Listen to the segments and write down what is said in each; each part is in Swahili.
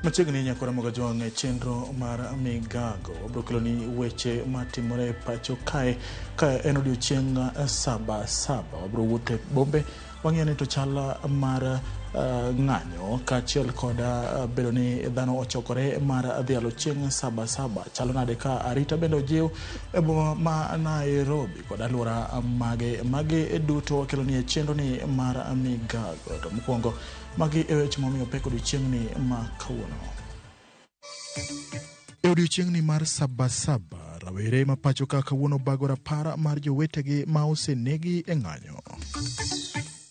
Machiegni nyakora Mogajwang' e chenro mar Migago. Wabiro keloni weche matimore pacho kae ka en odiochieng' saba saba. Wabiro wuotho e bombe wang'iyo ni to chal mar ng'anyo kaachiel kod bedo ni dhano ochokore mar dhialo chieng' saba saba. Chalo nade ka arita bende ojiw e boma ma Nairobi kod alwora mage. Magi duto wakeloni e chenro ni mar Migago. To mokwongo magi e weche momiyo pek odiochieng'ni ma kawuono. E odiochieng'ni mar saba saba, rawere ma pacho ka kawuono bago rapar mar jowetegi ma osenegi e ng'anyo.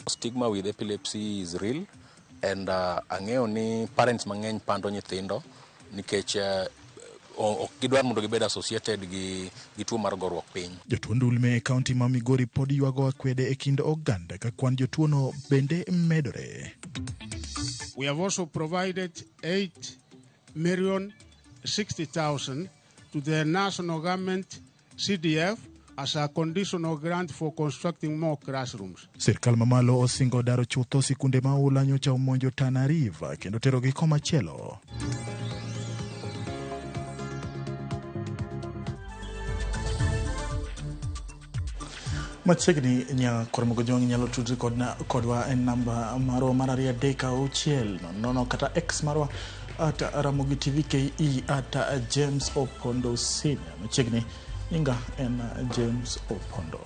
Stigma with epilepsy is real and ang'eyo ni parents mang'eny pando nyithindo nikech ok gidwar mondo gibed associated gi tuo mar goruok piny. Jotuo ndulme e kaunti ma Migori pod ywago akwede e kind oganda ka kwan jotuono bende medore. We have also provided 8,060,000 to the national government CDF as a conditional grant for constructing more classrooms. Sirkal mamalo osingo daro chutho sikunde ma oula nyocha omonjo Tana River kendo terogi komachielo. Machiegni nyakora Mogajwang' inyalo tudri kodwa e namba marwa mar 236 00 kata X marwa at Ramogi TV KE at James Opondo Senior. Machiegni nyinga en James Opondo.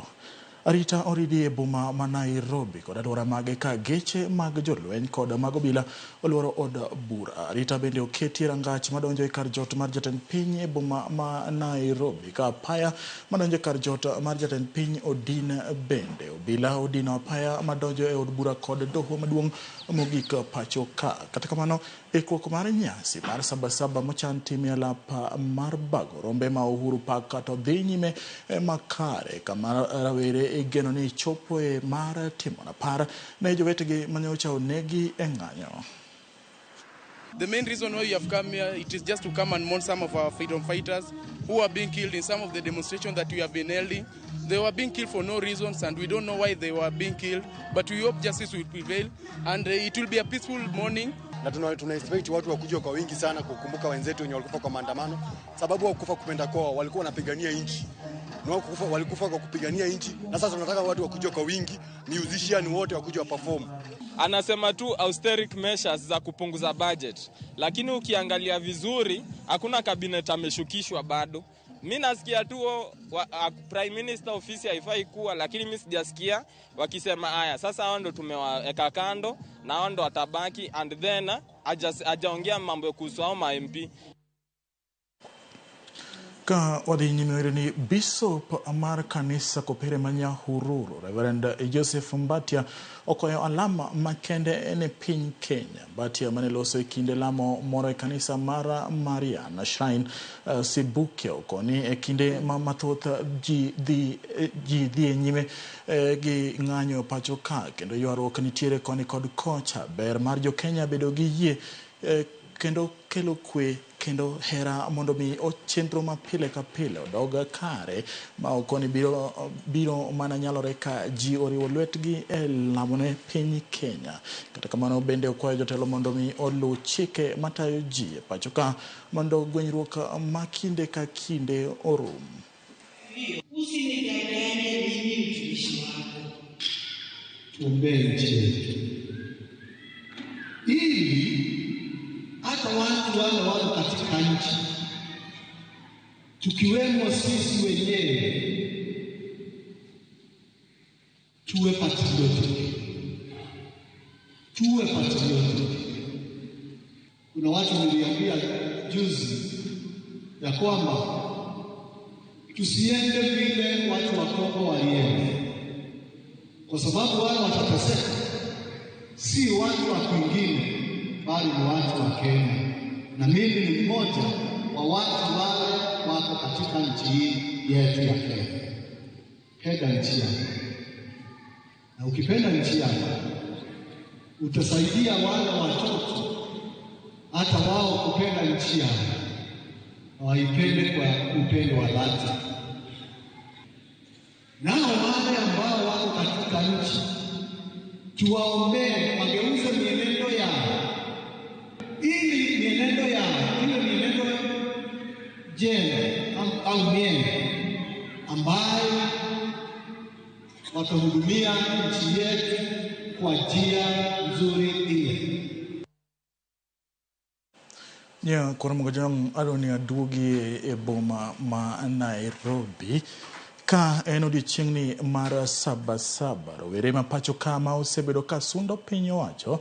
Arita oridi e boma ma Nairobi kod alwora mage ka geche mag jolweny kod mag obila oluoro od bura. Arita bende oketi rangach madonjo e kar jot mar jatend piny e boma ma Nairobi ka apaya madonjo e kar jot mar jatend piny odin bende. Obila odino apaya madonjo e od bura kod doho maduong' mogik pacho ka. Kata kamano, ikruok mar nyasi mar sabasaba mochan timie lap mar bago rombe ma Uhuru Park to dhi nyime makare kama rawere igeno ni chopoe mar timo rapar ne jowetegi manyocha onegi e ng'anyo. The main reason why we have come here, it is just to come and mourn some of our freedom fighters who are being killed in some of the demonstrations that we have been holding. They were being killed for no reasons and we don't know why they were being killed, but we hope justice will prevail and it will be a peaceful mourning. Na tuna expect watu wakuja kwa wingi sana kukumbuka wenzetu wenye walikufa kwa maandamano, sababu hawakufa kupenda kwao, walikuwa wanapigania nchi. Na walikufa kwa kupigania nchi, na sasa tunataka watu wakuja kwa wingi, musician wote wakuja wa perform. Anasema tu austerity measures za kupunguza budget, lakini ukiangalia vizuri hakuna cabinet ameshukishwa bado. Mimi nasikia tu Prime Minister ofisi haifai kuwa, lakini mimi sijasikia wakisema haya sasa hao ndo tumewaweka kando na hao ndo watabaki, and then hajaongea mambo kuhusu hao ma MP. Ka wadhi nyime wero ni Bishop mar kanisa Kopere ma Nyahururu Reverend Joseph Mbatia okoyo alama makende ne piny Kenya. Mbatia mane loso e kinde lamo moro e kanisa mar Mariana Shrine Sibukia okoni e kinde ma mathoth ji dhi e nyime gi ng'anyo pacho ka kendo ywaruok nitiere koni kod kocha. Ber mar jo Kenya bedo gi yie kendo kelo kwe kendo hera mondo mi chenro ma pile ka pile odog kare ma okoni biro mana nyalore ka ji oriwo lwetgi e lamone piny Kenya. Kata kamano bende okwayo jotelo mondo mi oluw chike matayo ji e pacho ka mondo gwenyruok ma kinde ka kinde orum. Usinidanganye mimi mtumishi wako. Tuombee nchi yetu ili hata watu wale wako katika nchi, tukiwemo sisi wenyewe, tuwe patriotic. Tuwe patriotic. Kuna watu niliambia juzi ya kwamba tusiende vile watu wa Kongo walienda, kwa sababu wale watateseka si watu wa kwingine, bali ni watu wa Kenya. Na mimi ni mmoja wa watu wale wako katika nchi hii yetu ya Kenya. Penda nchi yako, na ukipenda nchi yako utasaidia wale watoto hata wao kupenda nchi yao, na waipende kwa upendo wa dhati. Nao wale ambao wako katika nchi tuwaombee wageuze mienendo yao, ili mienendo jema au miema ambayo watahudumia nchi yetu kwa njia nzuri ile. Nya koro jong adoni aduogi e boma ma Nairobi ka en odiechieng'ni mar Sabasaba. Rowere ma pacho ka ma osebedo ka sundo piny owacho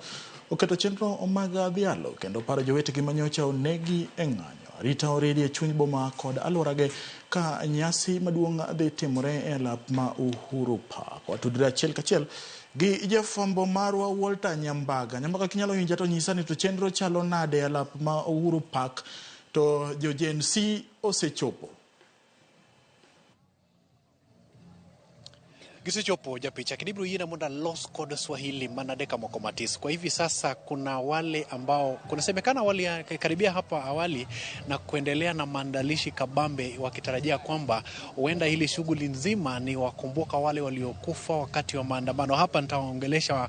oketo chenro mag dhialo kendo paro jowetegi manyocha onegi e ng'anyo. Arita oridi e chuny boma kod alworage ka nyasi maduong' dhi timore e alap ma Uhuru Park. Watudre achiel kachiel gi jafwambo marwa Walter Nyambaga. Nyambaga, kinyalo winja to nyisa ni to chenro chalo nade e alap ma Uhuru Park to jo Gen Z osechopo? Gisechopo japicha, kendo ibiro yiena mondo alos kod Swahili mana dakika moko matis. Kwa hivi sasa kuna wale ambao kunasemekana walikaribia hapa awali na kuendelea na maandalishi kabambe, wakitarajia kwamba huenda hili shughuli nzima ni wakumbuka wale waliokufa wakati wa maandamano. Hapa nitawaongelesha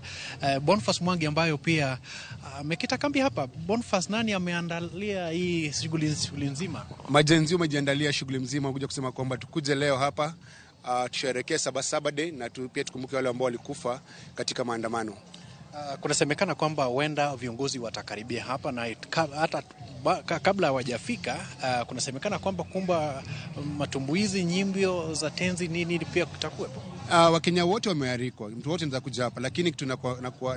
Boniface Mwangi ambayo pia amekita kambi hapa. Boniface, nani ameandalia hii shughuli nzima? Ma-Gen Z wamejiandalia shughuli mzima kuja kusema kwamba tukuje leo hapa tusherehekee Sabasaba Day na pia tukumbuke wale ambao walikufa katika maandamano. Kunasemekana kwamba huenda viongozi watakaribia hapa na hata kabla hawajafika, kunasemekana kwamba kumba matumbuizi, nyimbo za tenzi nini pia kutakuwepo. Wakenya wote wamealikwa, mtu wote anaweza kuja hapa, lakini kitu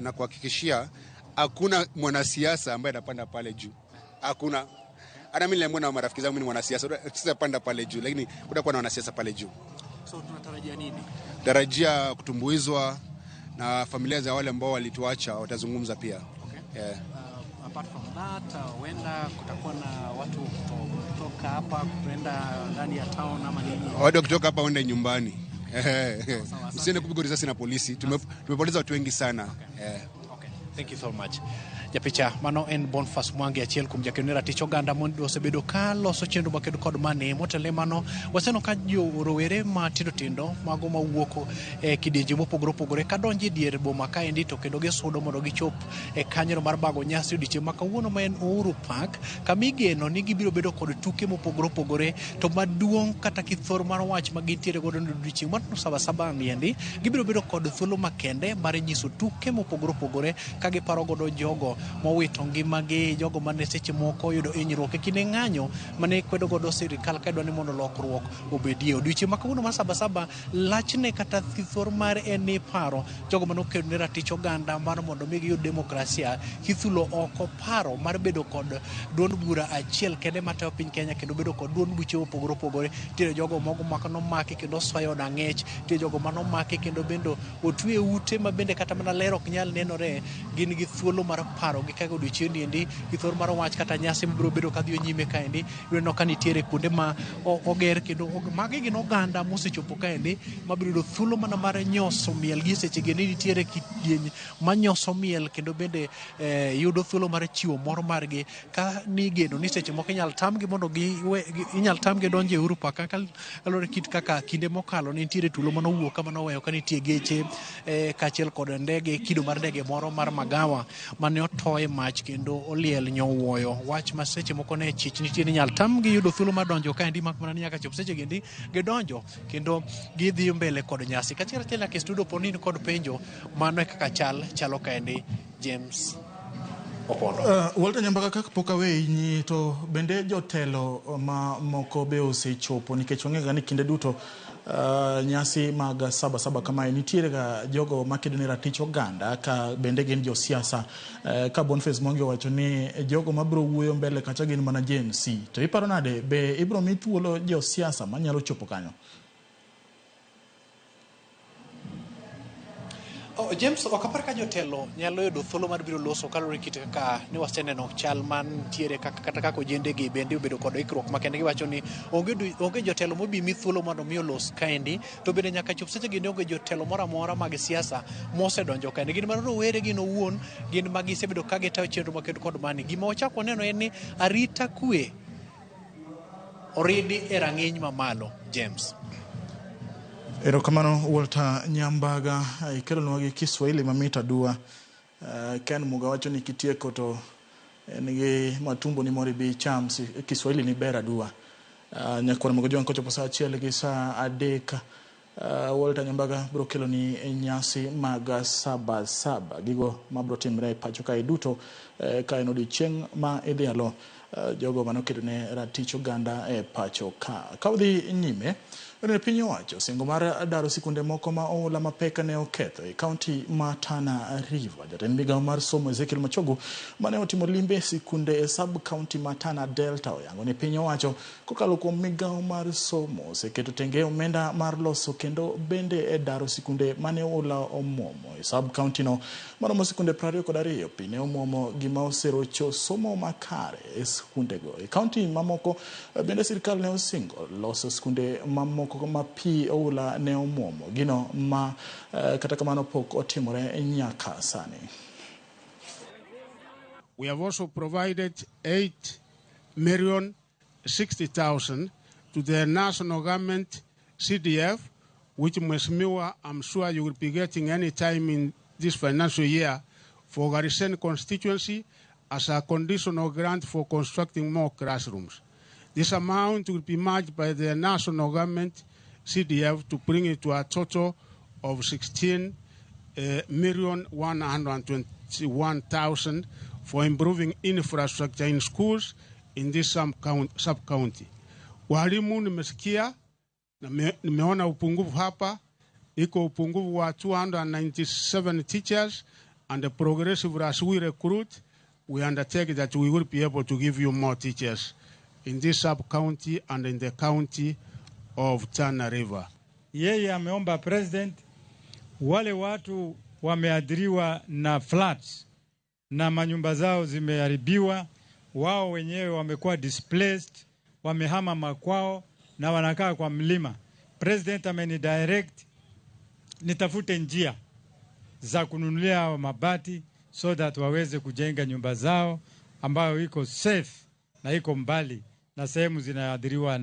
na kuhakikishia hakuna mwanasiasa ambaye anapanda pale juu. Hakuna. Hata mimi niliambiwa na marafiki zangu mimi ni mwanasiasa, sitapanda pale juu, lakini kutakuwa na wanasiasa pale juu. So tunatarajia nini? Tarajia kutumbuizwa na familia za wale ambao walituacha watazungumza pia. Okay. Yeah. Apart from that, huenda kutakuwa na watu kutoka hapa kwenda ndani ya town ama nini? Watu kutoka hapa waende nyumbani. Msiende kupigwa risasi na polisi. Tumepoteza watu wengi sana. Okay. Yeah. Okay. Thank you so much. Japicha, mano en Boniface Mwangi, achiel kuom jakedo ratich oganda mondo osebedo ka loso chenro makedo kod mane motelo mano waseneno ka jo rowere matindo tindo mago mawuok e kidienje mopogore opogore kadonjo e dier boma kaendi to kendo gisudo mondo gichop e kanyono mar bago nyasi odiechieng' ma kawuono ma en Uhuru Park, kama igeno ni gibiro bedo kod tuke mopogore opogore to maduong' kata kithor mar wach ma gintiere godo e odiechieng' mar Sabasaba niendi gibiro bedo kod thuolo makende mar nyiso tuke mopogore opogore ka giparo godo jogo mowito ngimagi, jogo mane seche moko oyudo hinyruok e kinde ng'anyo mane kwedo godo sirikal ka idwa ni mondo lokruok obedie. Odiechieng' ma kawuono mar Sabasaba lachne kata thithor mare en ni paro jogo mane okedo ne ratich oganda mar mondo mi giyud demokrasia kithulo oko paro mar bedo kod duond bura achiel kende matayo piny Kenya kendo bedo kod duond buche mopogore opogore. Nitiere jogo moko manomaki kendo osoyo od ang'ech, nitiere jogo manomaki kendo bende otwe ute ma bende kata mana ler ok nyal nenore. Gin gi thuolo mar paro gi kaka odiechieng' niendi gi thuolo mar wach kata nyasi mabiro bedo kadhi nyime kaendi. Ineno ka nitiere kuonde ma oger kendo magi gin oganda mosechopo kaendi mabiro yudo thuolo mana mar nyoso miel gi seche gi nitiere kidieny manyoso miel kendo bende yudo thuolo mar chiwo mor margi ka nigeno ni seche moko inyal tamgi mondo inyal tamgi donjo e Uhuru Park kaluwore kit kaka kinde mokalo ne nitiere tulo manowuok kama noweyo ka nitie geche kaachiel kod ndege, kido mar ndege moro mar magawa mane otoye mach kendo oliel nyowuoyo. Wach ma seche moko ne chich nitie ni inyal tamgi yudo thuolo mar donjo kaendi mak mana ni nyaka chop seche gendi gidonjo kendo gidhi mbele kod nyasi. Kachiel achiel nyaka e studio po ni in kod penjo, mano e kaka chalo kaendi. James Opondo. Walter Nyambaga, kaka pok aweyi to bende jotelo ma moko be osechopo, nikech wang'eyo ni kinde duto nyasi mag Sabasaba kamae nitiere ga jogo makedo ne ratich oganda ka bende gin josiasa. Ka Boniface Mwangi owacho ni jogo mabiro wuoyo mbele kacha gin mana Gen Z, to iparo nade, be ibiro mi thuolo josiasa manyalo chopo kanyo? James, ok apar ka jotelo nyalo yudo thuolo mar biro loso kaluwore kit kaka ne waseneno chal mantiere kata kaka ojende gi bende obedo kod ikruok makende. Giwacho ni onge jotelo mobi mi thuolo mondo mi olos kaendi, to bende nyaka chop seche gi onge jotelo moro amora mag siasa mosedonjo kaendi. Gin mana rowere gin owuon, gin ma gisebedo ka gitayo chenro makedo kod mani. Gima wachako waneno en ni arita kwe oridi e rang'iny mamalo. James. Erokamano Walter Nyambaga, ikelonwa gi Kiswahili mamit aduwa. Ken Muga wacho ni kitieko to en gi matumbo ni moro ibi icham, Kiswahili ni ber aduwa. Nyakwar Mogojuang kochopo sa 1 gi sa 3 Walter Nyambaga biro kelo ni nyasi mag Saba Saba, gigo mabiro timre e pacho kae duto ka en odiochieng' ma idhialo jogo manokedo ne ratich oganda e pacho ka. Ka wadhi nyime, ne piny owacho singo mar daro sikunde moko ma oula mapek ne oketho e kaunti ma Tana River. Jatend migawo mar somo Ezekiel Machogu mane otimo limbe e sikunde e sub county ma Tana Delta oyango ni piny owacho kokalo kuom migawo mar somo oseketo tenge omenda mar loso kendo bende e daro sikunde mane oula omuomo e sub county no maromo sikunde 22. Pi ne omuomo gima oserocho somo makare e sikundego. E kaunti mamoko bende sirikal ne osingo loso sikunde mamoko ma pi oula ne omuomo, gino ma kata kamano pok otimore nyaka sani. We have also provided 8,060,000 to the national government CDF, which Mheshimiwa, I'm sure you will be getting any time in this financial year for Garsen constituency as a conditional grant for constructing more classrooms. This amount will be matched by the national government CDF to bring it to a total of 16,121,000 for improving infrastructure in schools in this sub-county. Walimu nimesikia na nimeona upungufu hapa, iko upungufu wa 297 teachers, and the progressive as we recruit, we undertake that we will be able to give you more teachers in this sub-county and in the county of Tana River. Yeye ameomba president wale watu wameadhiriwa na floods na manyumba zao zimeharibiwa, wao wenyewe wamekuwa displaced, wamehama makwao na wanakaa kwa mlima. President amenidirect nitafute njia za kununulia hao mabati so that waweze kujenga nyumba zao ambayo iko safe na iko mbali na sehemu zinaadhiriwa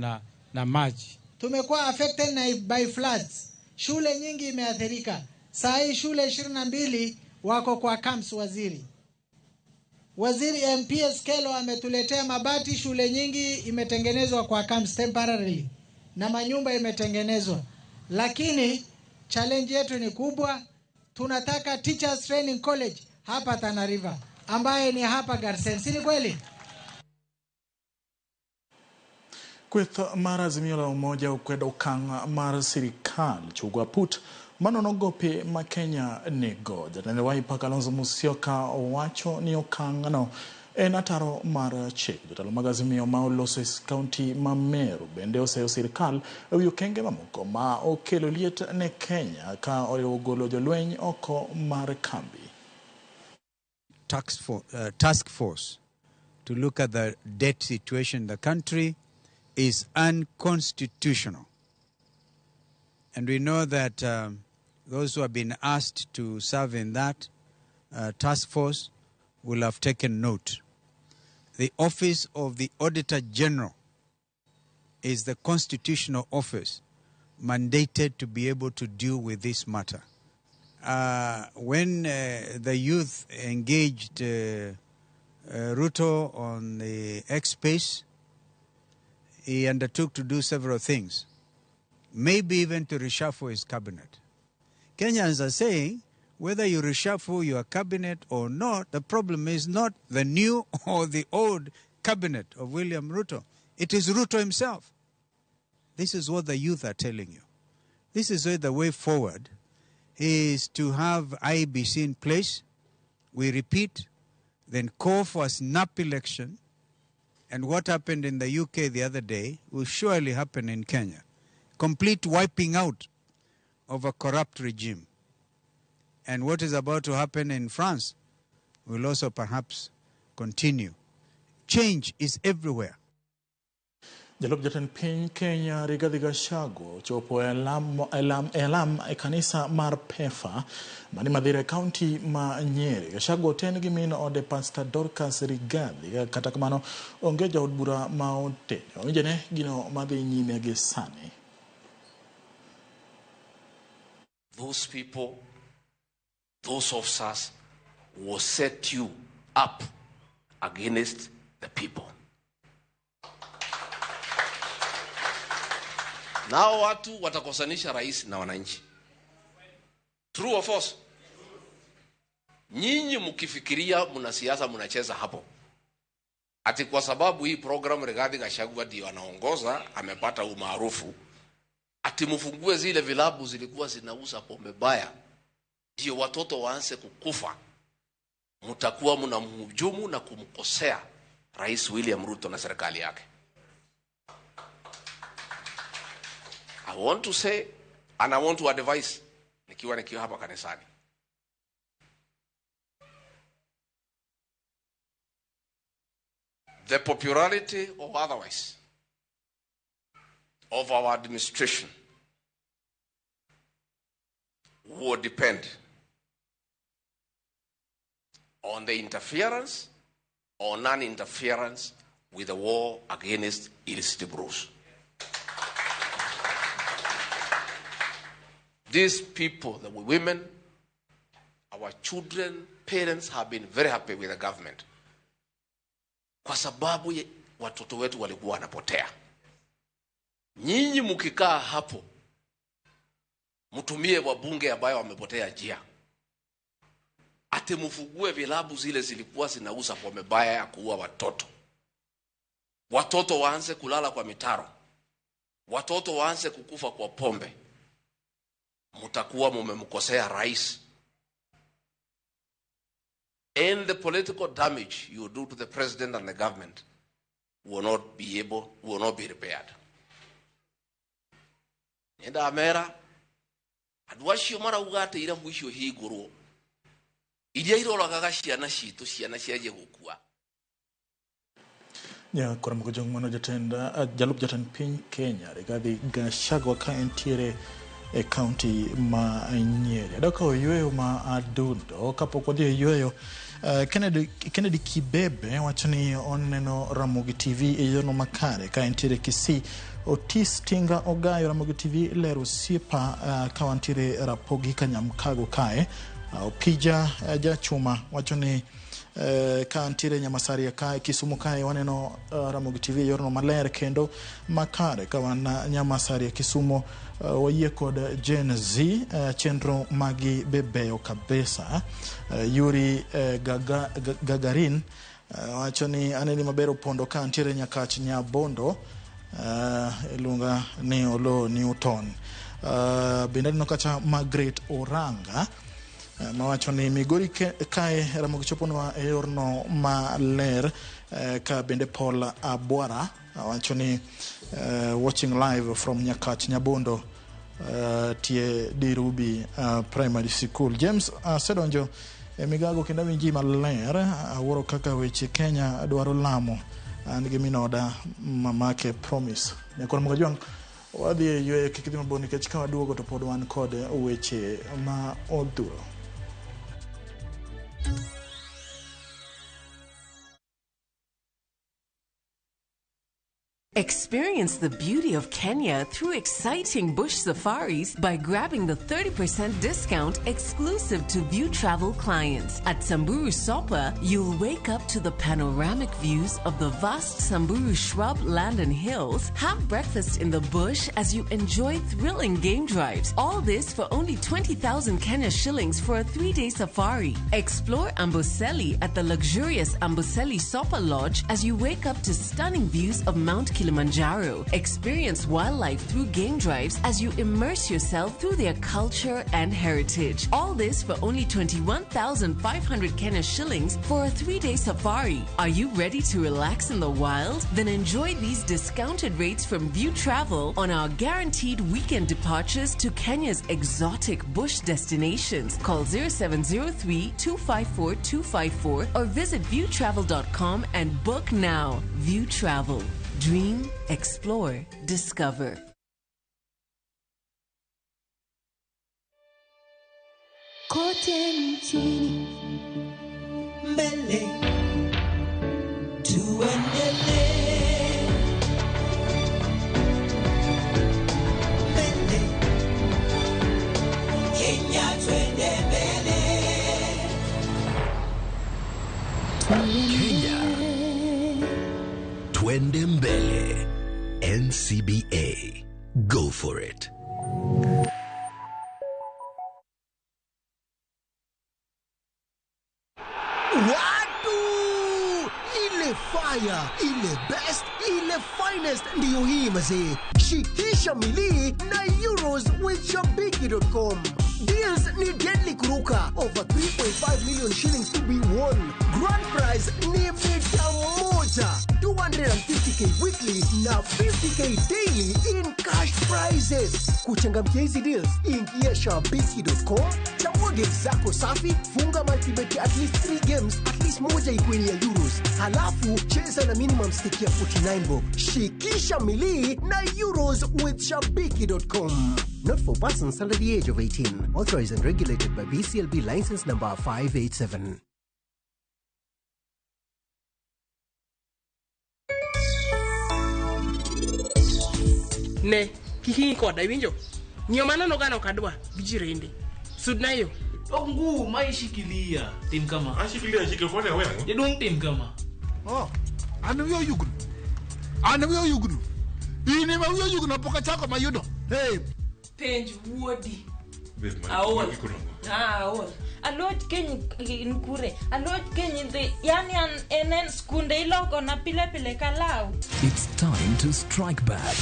na maji. Tumekuwa affected by floods. Shule nyingi imeathirika. Saa hii shule 22 wako kwa camps. Waziri MPS Kelo ametuletea mabati, shule nyingi imetengenezwa kwa camps temporarily na manyumba imetengenezwa. Lakini challenge yetu ni kubwa. Tunataka Teachers Training College hapa Tana River, ambaye ni hapa Garsen. Si ni kweli? Kweth mar Azimio la Umoja okwedo okang' mar sirikal chugwa put manono gope ma Kenya nigo. Jatend Wiper Kalonzo Musyoka owacho ni okang'no en ataro mar chik. Jotelo mag Azimio ma oloso e kaunti ma Meru bende oseyo sirikal ewi okenge mamoko ma okelo liet ne Kenya ka oriwo golo jolweny oko mar kambi. Task force to look at the debt situation in the country is unconstitutional. And we know that those who have been asked to serve in that task force will have taken note. The office of the Auditor General is the constitutional office mandated to be able to deal with this matter. When the youth engaged Ruto on the X space, he undertook to do several things, maybe even to reshuffle his cabinet. Kenyans are saying, whether you reshuffle your cabinet or not, the problem is not the new or the old cabinet of William Ruto. It is Ruto himself. This is what the youth are telling you. This is where the way forward is to have IEBC in place. We repeat, then call for a snap election. And what happened in the UK the other day will surely happen in Kenya. Complete wiping out of a corrupt regime. And what is about to happen in France will also perhaps continue. Change is everywhere. Jalup jatend piny Kenya Rigathi Gachagua ochopo e alam e kanisa mar PEFA mani Mathira e kaunti ma Nyeri. Gachagua oten gi min ode Pastor Dorcas Rigathi, kata kamano onge jaod bura ma otenyo. Winjane gino madhi nyime gi sani. Those people, those officers will set you up against the people. Nao watu watakosanisha rais na wananchi. True or false? Nyinyi mkifikiria mna siasa mnacheza hapo, ati kwa sababu hii program Rigathi Gachagua ndio anaongoza, amepata umaarufu, ati mfungue zile vilabu zilikuwa zinauza pombe baya ndio watoto waanze kukufa, mtakuwa mnamhujumu na kumkosea Rais William Ruto na serikali yake. I want to say and I want to advise nikiwa hapa kanisani. The popularity or otherwise of our administration will depend on the interference or non-interference with the war against illicit brews. These people, the women, our children, parents have been very happy with the government. Kwa sababu watoto wetu walikuwa wanapotea. Nyinyi mkikaa hapo, mtumie wabunge ambayo wamepotea njia. Ate mfugue vilabu zile zilikuwa zinauza pombe baya ya kuua watoto. Watoto waanze kulala kwa mitaro. Watoto waanze kukufa kwa pombe. Mutakuwa mumemkosea rais. And the political damage you do to the president and the government will not be able, will not be repaired. Nenda amera, andũ acio marauga atĩ irabu icio hingũrwo, iria iroragaga ciana citũ, ciana cianjie gũkua. Nyakora Mokojong mano jatend jalup jatend piny Kenya Rigathi Gachagua ka entiere e kaunti ma Nyeri. Adwa kawo yueyo ma adundo kapok wadhi e yueyo. Kennedy Kibebe wacho ni oneno Ramogi TV e yorno makare ka entiere Kisii. Otis Tinga Ogayo Ramogi TV ler osiepa ka wantiere Rapogi Kanyamkago kae. Opija Jachuma wacho ni ka ntiere Nyamasaria kae Kisumu kae waneno Ramogi TV yorno maler kendo makare ka wan Nyamasaria Kisumu. Wayie kod Gen Z chenro magi bebeyo kabisa. Yuri Gagarin wacho ni aneni maber Opondo ka ntiere Nyakach Nyabondo iluonga ni Olo Newton. Bende aneno kacha Margaret Oranga mawacho ni Migori kae Ramogi choponwa e yorno maler. Ka bende Paul Abwara wacho ni watching live from Nyakach Nyabondo tie Dirubi Primary School. James asedonjo e migago kendo awinji maler. Awuoro kaka weche Kenya dwaro lamo. An gi minoda mamake Promise. Nyakor Mokajwang' wadhi e yueyo kik idhi mabor nikech ka waduogo to pod wan kod weche ma odhuro. Experience the beauty of Kenya through exciting bush safaris by grabbing the 30% discount exclusive to View Travel clients. At Samburu Sopa, you'll wake up to the panoramic views of the vast Samburu shrub land and hills, have breakfast in the bush as you enjoy thrilling game drives. All this for only 20,000 Kenya shillings for a 3-day safari. Explore Amboseli at the luxurious Amboseli Sopa Lodge as you wake up to stunning views of Mount Kilimanjaro. Experience wildlife through game drives as you immerse yourself through their culture and heritage. All this for only 21,500 Kenya shillings for a 3-day safari. Are you ready to relax in the wild? Then enjoy these discounted rates from View Travel on our guaranteed weekend departures to Kenya's exotic bush destinations. Call 0703 254 254 or visit viewtravel.com and book now. View Travel. Dream, explore, discover. Kote nchini mbele tuendelee, mbele Kenya twende mbele. Kenya twende mbele. NCBA, Go for it. Watu! Ile fire, ile best, ile finest ndiyo hii mazee. Shikisha milii na Euros with Shabiki.com. Deals ni deadly kuruka. Over 3.5 million shillings to be won. Grand prize ni mita moja. 250K weekly na 50K daily in cash prizes. Kuchangamkia hizi deals, ingia Shabiki.com, chagua games zako safi, funga multibet at least 3 games, at least moja ikuwe ni ya Euros. Halafu cheza na minimum stake ya 49 bob. Shikisha milii na Euros with Shabiki.com. Not for persons under the age of 18. Authorized and regulated by BCLB license number 587. Ne, kik ing'i koda, iwinjo? Ng'iyo manano gana ok adwa, gi jirende. Sudna yo. Ongu, ma ishikilia. Tim kama. Ashikilia, shikilia, kwani wewe? Jaduong' tim kama. Oh, an wiya oyugno. An wiya oyugno. In ema wiya oyugno pok achako mayudo. Hey. Penj wuodi. Aol. Aol. Alot keny nkure. Alot keny dhi. Yani an enen skunde iloko na pile pile kalau. It's time to strike back.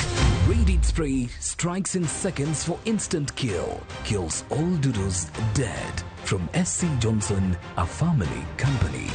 Raid Spray strikes in seconds for instant kill. Kills all doodles dead. From SC Johnson, a family company.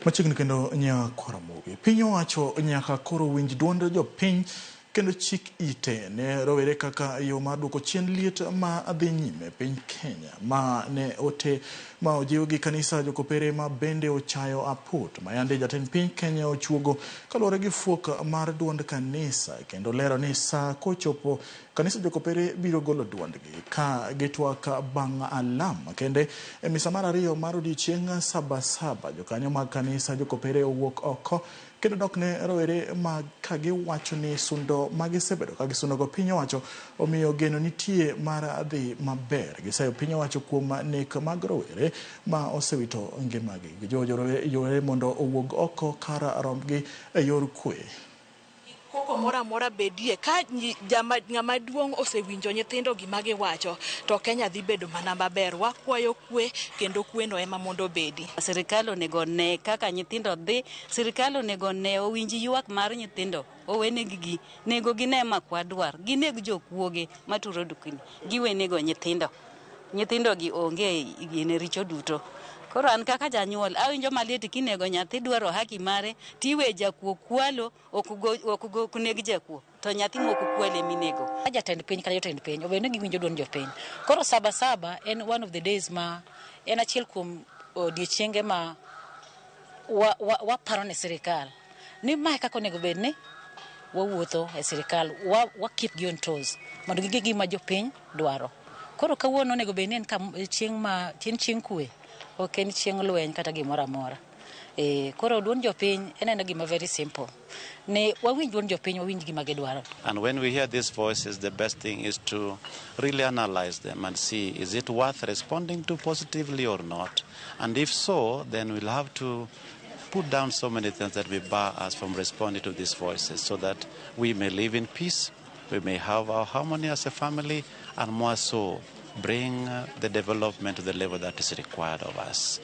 Machiegni kendo nyakwaramogi. Piny owacho nyaka koro winj duond jopiny kendo chik ite ne rowere kaka yo mar duoko chien liet ma dhi nyime piny Kenya ma ne ote ma ojiw gi kanisa jokopere ma bende ochayo aput ma yande jatend piny Kenya ochuogo kaluwore gi fuok mar duond kanisa kendo lero ni saa kochopo kanisa jokopere biro golo duondgi ka gitwak bang' alam kende e misa mar ariyo mar odiechieng' Sabasaba jokanyo mag kanisa jokopere owuok oko kendo dok ne rowere ma ka giwacho ni sundo magisebedo ka gisundogo piny owacho omiyo geno nitie mar dhi maber. Gisayo piny owacho kuom nek mag rowere ma osewito ngimagi. Gijiwo jowere mondo owuog oko kar rombgi e yor kwe. Koko moro amora bedie ka ng'ama duong' osewinjo nyithindo gima giwacho to Kenya dhi bedo mana maber. Wakwayo kwe kendo kweno ema mondo obedi. Sirikal onego ne kaka nyithindo dhi, sirikal onego ne owinj ywak mar nyithindo, owenegi gi, nego gine ma kwadwar, gineg jokuoge maturo dukni, giwenego nyithindo. Nyithindo gi onge gine richo duto. Koro an kaka janyuol awinjo maliet kinego nyathi dwaro haki mare tiwe jakuo kwalo ok neg jakuo to nyathi moko kwale minego. Jatend piny kata jotend piny obed ni giwinjo duond jopiny. Koro Sabasaba en one of the days ma en achiel kuom odiechienge ma waparo ne sirikal ni mae kaka onego bed ni wawuotho e sirikal wa keep gi on toes mondo ging'e gima jopiny dwaro. Koro kawuono onego bed ni en chieng' ma chieng' kwe. Ok en chieng' lweny kata gimoro amora. Koro duond jopiny en ena gima very simple. Ne wawinj duond jopiny, wawinj gima gidwaro. And when we hear these voices, the best thing is to really analyze them and see, is it worth responding to positively or not? And if so, then we'll have to put down so many things that will bar us from responding to these voices so that we may live in peace, we may have our harmony as a family, and more so, bring the development to the level that is required of us.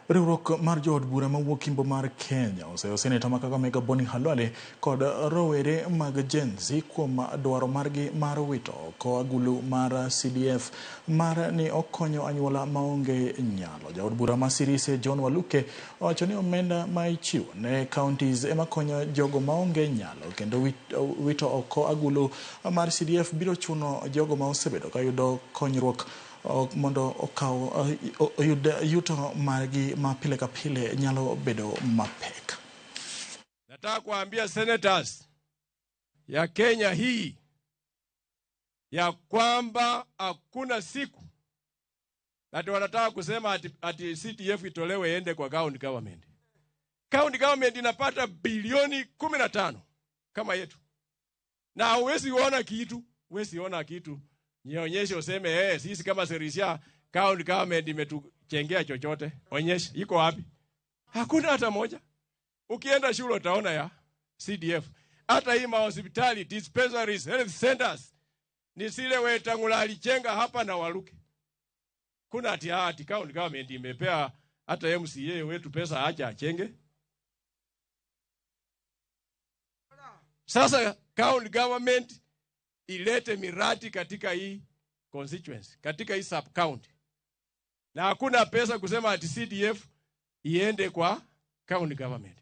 Riwruok mar jood bura mawuok Imbo mar Kenya oseyo seneta ma Kakamega Boni Khalwale kod rowere mag Gen Z kuom dwaro margi mar wito oko agulu mar CDF mar ni okonyo anyuola maonge nyalo. Jaod bura ma Sirise John Waluke owacho ni omenda ma ichiwo ne counties ema konyo jogo maonge nyalo kendo wito oko agulu mar CDF biro chuno jogo ma osebedo kayudo konyruok mondo okaw oyud yuto margi ma pile ka pile nyalo bedo mapek. Nataka kuambia senators ya Kenya hii ya kwamba hakuna siku ati wanataka kusema ati CDF itolewe iende kwa county government. County government inapata bilioni 15 kama yetu. Na huwezi ona kitu, huwezi ona kitu. Nionyeshe useme sisi kama Sirisia county government imetuchengea chochote? Onyesha, iko wapi? Hakuna hata moja. Ukienda shule utaona ya CDF. Hata hii mahospitali, dispensaries, health centers ni zile Wetangula alichenga hapa na Waluke. Kuna ati county government imepea hata MCA wetu pesa acha achenge. Sasa county government ilete miradi katika hii constituency, katika hii sub county. Na hakuna pesa kusema ati CDF iende kwa county government.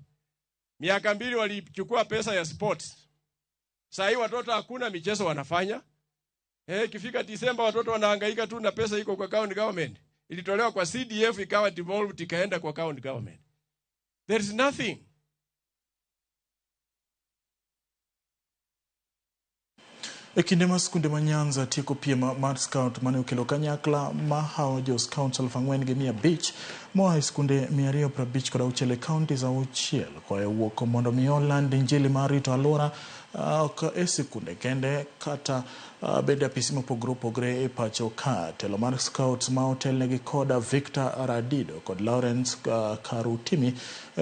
Miaka 2 walichukua pesa ya sports. Sasa hii watoto hakuna michezo wanafanya. Ikifika Disemba watoto wanahangaika tu na pesa iko kwa county government. Ilitolewa kwa CDF ikawa devolved ikaenda kwa county government. There is nothing. E kinde ma skunde ma Nyanza tieko piem mar scout mane okelo kanyakla mahawo jo scouts 4,500 moa e skunde 256 e counties 6 koa wuok mondo mi oland injili mar rito alwora ok e sikunde kende kata bende apisi mopogore opogore e pacho ka. Telo mar scouts ma otelnegi koda Victor Radido kod Lawrence Karutimi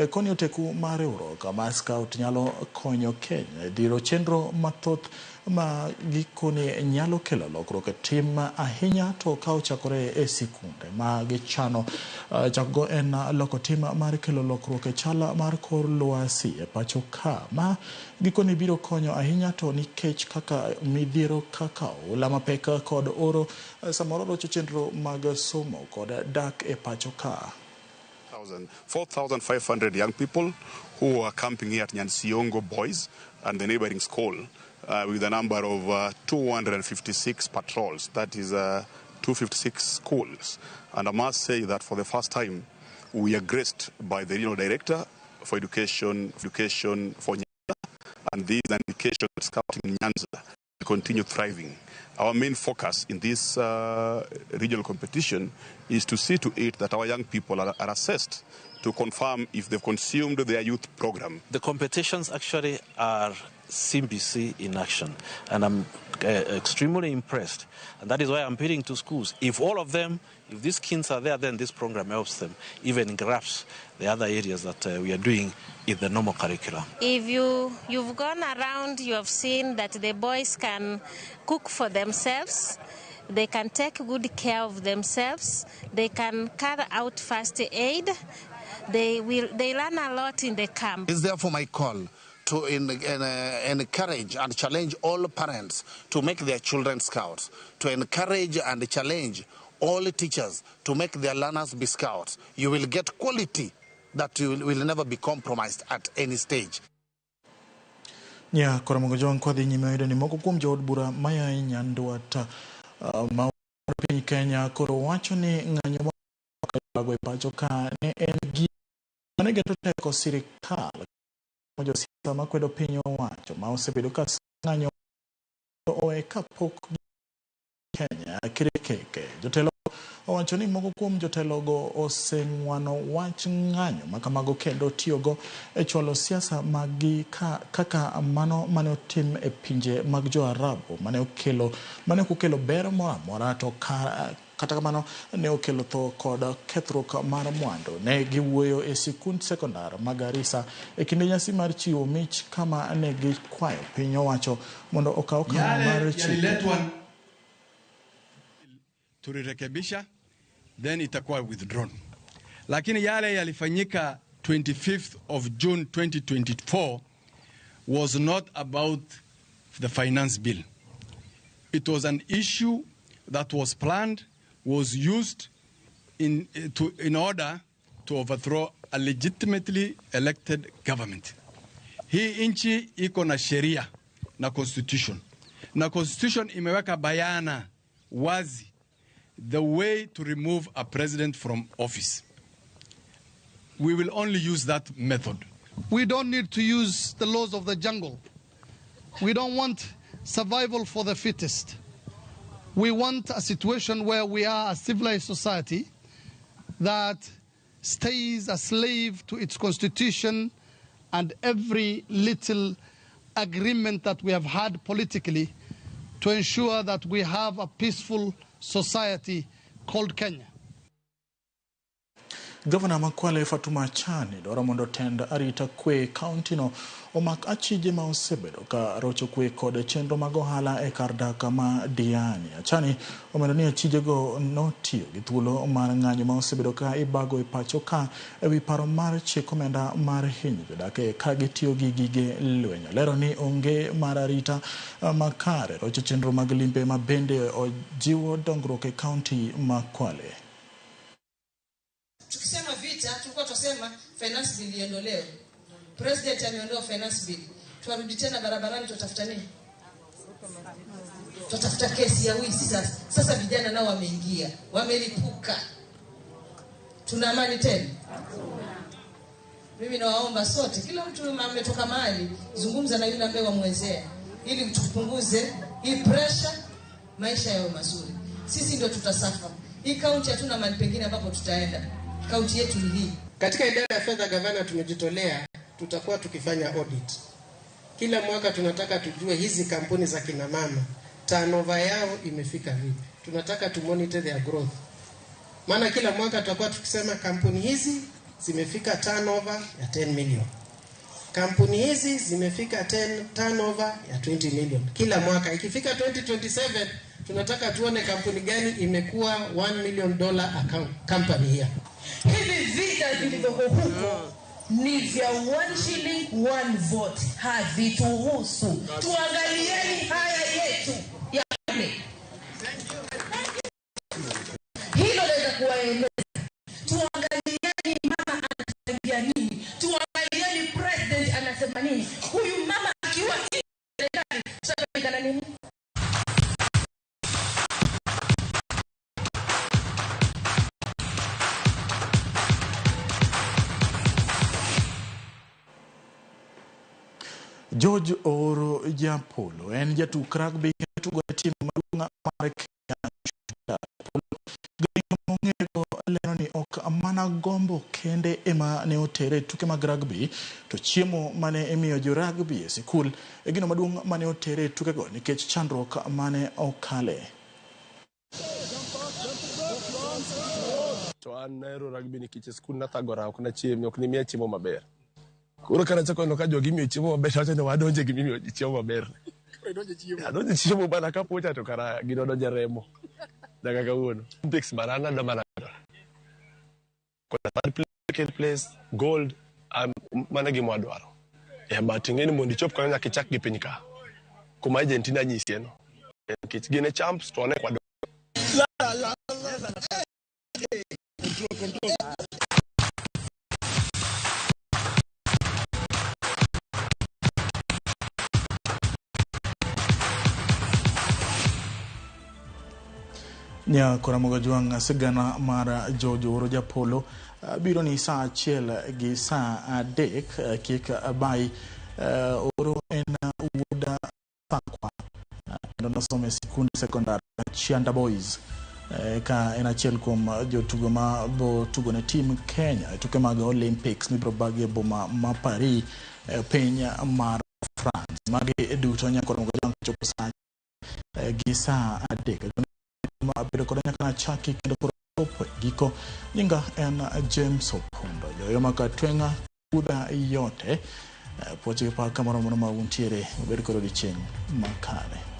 koni oteku mar riwruok mar scout nyalo konyo Kenya dhiro chenro mathoth ma gikone nyalo kelo lokruok e tim ahinya to ka ochakore e sikunde ma gichano chakgo en loko tim mar kelo lokruok e chal mar kor lwasi e pacho ka ma gikone biro konyo ahinya to nikech kaka midhiero kaka oula mapek kod oro samoro rocho chenro mag somo kod dak e pacho ka. 4,500 young people who are camping here at Nyansiongo Boys and the neighboring school with a number of 256 patrols, that is 256 schools. And I must say that for the first time, we are graced by the regional director for education for Nyanza, and this is an indication that scouting in Nyanza will continue thriving. Our main focus in this regional competition is to see to it that our young people are assessed to confirm if they've consumed their youth program. The competitions actually are CBC in action, and I'm extremely impressed. And that is why I'm appealing to schools. If all of them, if these kids are there, then this program helps them even grasp the other areas that we are doing in the normal curriculum. If you've gone around, you have seen that the boys can cook for themselves, they can take good care of themselves, they can carry out first aid, they learn a lot in the camp. It's therefore my call to encourage and challenge all parents to make their children scouts, to encourage and challenge all teachers to make their learners be scouts. You will get quality that will never be compromised at any stage. Nya Karamogo Jowang' kwadhi nyime yudo ni moko kuom jood bura maya e Nyandwat ma piny Kenya koro wacho ni ng'anyo ma e pacho ka ne en gima mane geto teko sirikal josiasa makwedo piny owacho ma osebedo ka ng'anyo owe kapok Kenya kirikeke. Jotelo owacho ni moko kuom jotelogo oseng'wano wach ng'anyo makamago kendo tiyogo e chwalo siasa maggi kaka mano mane otim e pinje mag jo-Arabu mane ok okelo ber moro amora to kata kamano ne okelo tho kod kethruok mar mwandu. Ne giwuoyo e sikund sekondar ma Garissa e kinde nyasi mar chiwo mich kama ne gikwayo piny owacho mondo okaw okang' mar chike. Tulirekebisha, then itakuwa withdrawn. Lakini yale yalifanyika 25th of June 2024 was not about the finance bill. It was an issue that was planned, was used in order to overthrow a legitimately elected government. Hii nchi iko na sheria na constitution. Na constitution imeweka bayana wazi the way to remove a president from office. We will only use that method. We don't need to use the laws of the jungle. We don't want survival for the fittest. We want a situation where we are a civilized society that stays a slave to its constitution and every little agreement that we have had politically to ensure that we have a peaceful society called Kenya. Gavana ma Kwale Fatuma Achani dwaro mondo tend arita kwe kaunti no omak achije ma osebedo ka rocho kwe kod chenro mag ohala e kar dak ma Diani. Achani omedo ni achijego notiyo gi thuolo mar ng'anyo ma osebedo ka ibago e pacho ka ewi paro mar chik omenda mar hinyo jodak ka gitiyo gi gige lweny. Olero ni onge mar arita makare rocho chenro mag limbe ma bende ojiwo dongruok e kaunti ma Kwale. Tukisema vita tulikuwa tusema finance bill iondolewe. President ameondoa finance bill. Tuarudi tena barabarani, tutafuta nini? Tutafuta kesi ya wizi sasa. Sasa vijana nao wameingia, wamelipuka. Tuna amani tena? Mimi nawaomba sote, kila mtu ametoka mahali, zungumza na yule ambaye wamwezea ili tupunguze hii pressure, maisha yao mazuri. Sisi ndio tutasafa. Hii kaunti hatuna mahali pengine ambapo tutaenda. Kaunti yetu ni hii. Katika idara ya fedha, gavana, tumejitolea tutakuwa tukifanya audit. Kila mwaka tunataka tujue hizi kampuni za kina mama turnover yao imefika vipi. Tunataka tu monitor their growth. Maana kila mwaka tutakuwa tukisema kampuni hizi zimefika turnover ya 10 million. Kampuni hizi zimefika 10 turnover ya 20 million. Kila mwaka ikifika 2027 tunataka tuone kampuni gani imekuwa $1 million account company here. Hivi vita vilivyoko huko ni vya 1 shilling 1 vote, havituhusu. Tuangalieni haya yetu ya kule. Hilo naweza kuwaeleza. Tuangalieni mama anasema nini, tuangalieni president anasema nini. Huyu mama akiwa serikali tutafika nini? George Oro Japolo en jatuk rugby kendo tugo e tim maduong' mar Kenya. Mong'ego lero ni ok mana gombo kende ema ne otere tuke mag rugby, to chiemo mane imiyo jo rugby e sikul e gino maduong' mane otere tukego nikech chandruok mane okale. To an nahero rugby nikech e skul nathagora, ok nachiemo, ok nimiya chiemo maber. Koro kana chako neno ka jogi imiyo chiemo maber, awacho ni wadonje gi mimiyo ji chiemo maber. Adonje chiemo bana kapocha to kara gino donje remo. Nyaka kawuono. Olympics bana an adwa mana third place, second place, gold, mana gima wadwaro. But ing'e ni mondo ichop kanyo nyaka ichak gi piny ka. Kuma Argentina nyisie no. Nikech gin e champs to wan e kwadongo. Nyakoramogo Jwang' sigana mar George Oro Japolo biro ni saa 1 gi saa 3 kik bai. Oro en wuod Sakwa kendo nosomo e sikund sekondar Chianda Boys ka en achiel kuom jotugo ma bo tugo ne tim Kenya e tuke mag Olympics mibiro bagi e boma ma Paris piny mar France. Magi duto Nyakoramogo Jwang' chopo saa gi saa 3. Bedo kod nyaka nachaki kendo koro chopo giko. Nyinga en James Opondo. Joyo makatwenga kudha yote. Puoch gi pak kamoro amora ma untiere, obed kod odiechieng' makare.